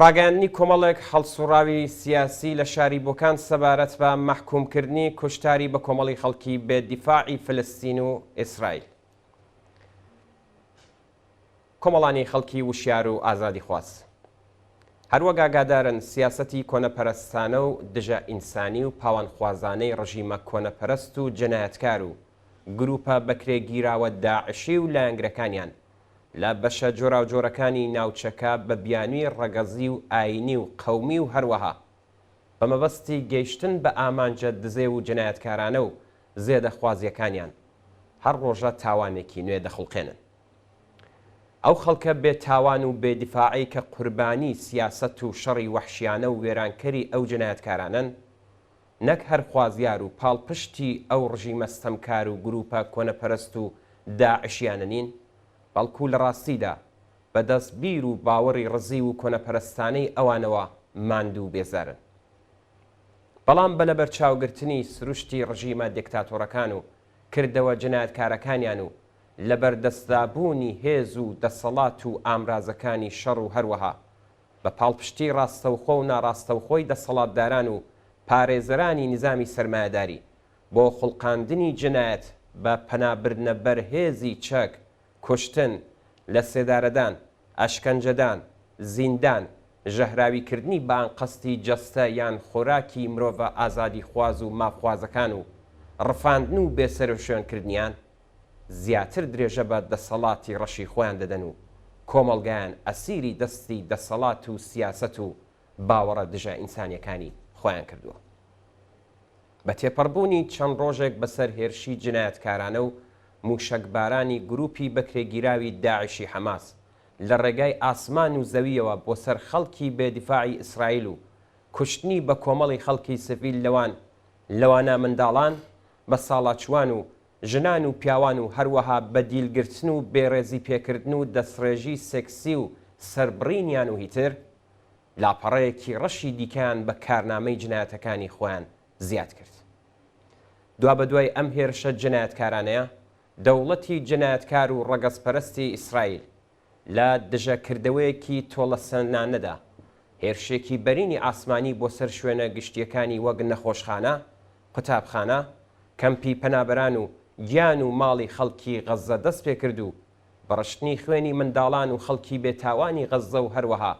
ڕاگەیاندنی کۆمەڵێک هەڵسوڕاوی سیاسی لە شاری بۆکان سەبارەت بە مەحکوومکردنی کوشتاری بەکۆمەڵی خەڵکی بێ دیفاعی فلستین و ئیسرائیل. کۆمەڵانی خەڵکی وشیار و ئازادیخواز هەروەک ئاگادارن سیاسەتی کۆنەپەرستانە و دژە ئینسانی و پاوانخوازانەی ڕژیمە کۆنەپەرست و جەنایەتکار و گروپە بەکرێگیراوە داعشی و لایەنگرەکانیان لە بەشە جۆراوجۆرەکانی ناوچەکە بە بیانوی ڕەگەزی و ئایینی و قەومی و هەروەها بە مەبەستی گەیشتن بە ئامانجە دزێو و جەنایەتکارانە و زێدەخوازیەکانیان هەر ڕۆژە تاوانێکی نوێ دەخوڵقێنن. ئەو خەڵکە بێ تاوان و بێ دیفاعەی کە قوربانی سیاسەت و شەڕی وەحشیانە و وێرانکەری ئەو جەنایەتکارانەن، نەک هەر خوازیار و پاڵپشتی ئەو ڕژیمە ستەمکار و گروپە کۆنەپەرست و داعشیانە نین، بەڵکو لە ڕاستیدا بە دەست بیر و باوەڕی ڕزیو و کۆنەپەرستانەی ئەوانەوە ماندوو و بێزارن. بەڵام بە لەبەرچاوگرتنی سروشتی ڕژیمە دێکتاتۆڕەکان و کردەوە جەنایەتکارەکانیان و لەبەردەستدابوونی هێز و دەسەڵات و ئامرازەکانی شەڕ و هەروەها بە پاڵپشتی ڕاستەوخۆ و ناڕاستەوخۆی دەسەڵاتداران و پارێزەرانی نیزامی سەرمایەداری بۆ خوڵقاندنی جەنایەت بە پەنابردنە بەر هێزی چەک، کوشتن، لەسێدارەدان، ئەشکەنجەدان، زیندان، ژەهراویکردنی بەئانقەستی جەستە یان خۆراکی مرۆڤە ئازادیخواز و مافخوازەکان و ڕفاندن و بێسەروشوێنکردنیان، زیاتر درێژە بە دەسەڵاتی ڕەشی خۆیان دەدەن و کۆمەڵگایان ئەسیری دەستی دەسەڵات و سیاسەت و باوەڕە دژە ئینسانیەکانی خۆیان کردووە. بە تێپەڕبوونی چەند ڕۆژێک بەسەر هێرشی جنایەتکارانە و مووشەکبارانی گرووپی بەکرێگیراوی داعشی حەماس لە ڕێگای ئاسمان و زەوییەوە بۆ سەر خەڵکی بێ دیفاعی ئیسرائیل و کوشتنی بە کۆمەڵی خەڵکی سڤیل لەوان لەوانە منداڵان، بەساڵاچووان و ژنان و پیاوان و هەروەها بە دیل گرتن و بێڕێزی پێکردن و دەستڕێژی سێکسی و سەربڕینیان و هیتر، لاپەڕەیەکی ڕەشی دیکەیان بە کارنامەی جنایەتەکانی خۆیان زیاد کرد. دوابەدوای ئەم هێرشە جنایەتکارانەیە، دەوڵەتی جنایەتکار و ڕەگەزپەرستی ئیسرائیل لە دژە کردەوەیەکی تۆڵەسەندنانەدا، هێرشێکی بەرینی ئاسمانی بۆ سەر شوێنە گشتییەکانی وەک نەخۆشخانە، قوتابخانە، کەمپی پەنابەران و گیان و ماڵی خەڵکی غەززە دەستپێکرد و بە ڕشتنی خوێنی منداڵان و خەڵکی بێتاوانی غەززە و هەروەها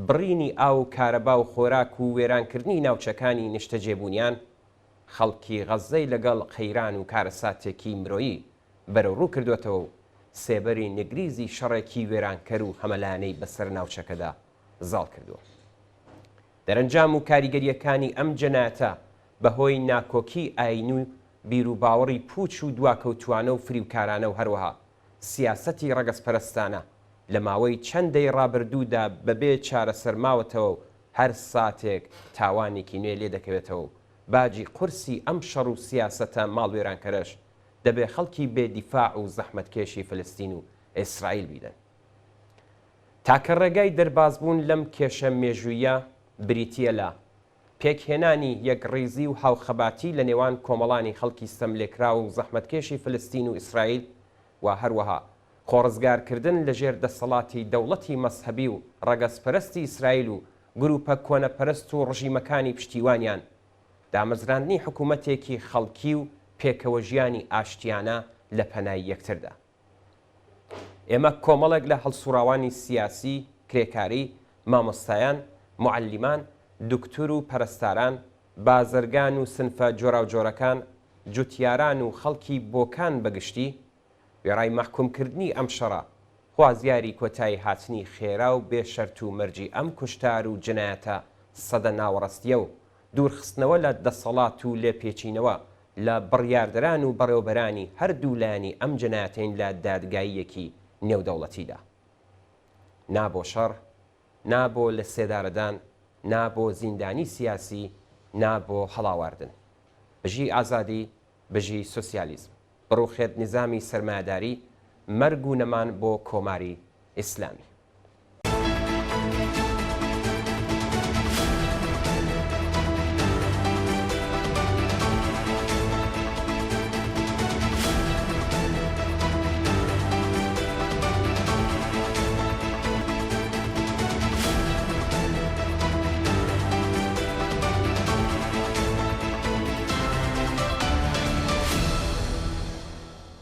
بڕینی ئاو و کارەبا و خۆراک و وێرانکردنی ناوچەکانی نیشتەجێبوونیان، خەڵکی غەززەی لەگەڵ قەیران و کارەساتێکی مرۆیی بەرەوڕوو کردۆتەوە و سێبەری نگریزی شەڕێکی وێرانکەر و هەمەلایەنەی بەسەر ناوچەکەدا زاڵ کردووە. دەرەنجام و کاریگەرییەکانی ئەم جەنایەتە بە هۆی ناکۆکی ئایینی و بیروباوەڕی پووچ و دواکەوتووانە و فریوکارانە و هەروەها سیاسەتی ڕەگەزپەرستانە لە ماوەی چەند دەی ڕابردوودا بەبێ چارەسەر ماوەتەوە و هەر ساتێک تاوانێکی نوێ لێ دەکەوێتەوە و باجی قورسی ئەم شەڕ و سیاسەتە ماڵوێرانکەرەش دەبێ خەڵکی بێ دیفاع و زەحمەتکێشی فلستین و ئیسرائیل بیدەن. تاکە ڕێگای دەربازبوون لەم کێشە مێژووییە بریتییە لە پێکهێنانی یەکڕیزی و هاوخەباتی لە نێوان کۆمەڵانی خەڵکی ستەملێکراو و زەحمەتکێشی فلستین و ئیسرائیل و هەروەها خۆڕزگارکردن لە ژێر دەسەڵاتی دەوڵەتی مەزهەبی و ڕەگەزپەرستی ئیسرائیل و گروپە کۆنەپەرست و ڕژیمەکانی پشتیوانیان دامەزراندنی حکومەتێکی خەڵکی و پێکەوەژیانی ئاشتیانە لە پەنای یەکتردا. ئێمە کۆمەڵێک لە هەڵسوڕاوانی سیاسی، کرێکاری، مامۆستایان، موعەلیمان، دوکتور و پەرستاران، بازرگان و سنفە جۆراوجۆرەکان، جوتیاران و خەڵکی بۆکان بە گشتی، وێڕای مەحکوم کردنی ئەم شەڕە، خوازیاری کۆتایی هاتنی خێرا و بێ شەرت و مەرجی ئەم کوشتار و جنایەتە سەدە ناوەڕەستییە و دوورخستنەوە لە دەسەڵات و لێپێچینەوە لە بڕیاردەران و بەڕێوەبەرانی هەردوو لایەنی ئەم جەنایەتەین لە دادگاییەکی نێودەوڵەتیدا. نا بۆ شەڕ، نا بۆ لەسێدارەدان، نا بۆ زیندانی سیاسی، نا بۆ هەڵاواردن. بژی ئازادی، بژی سۆسیالیزم. بڕوخێت نیزامی سەرمایەداری، مەرگ و نەمان بۆ کۆماری ئیسلامی.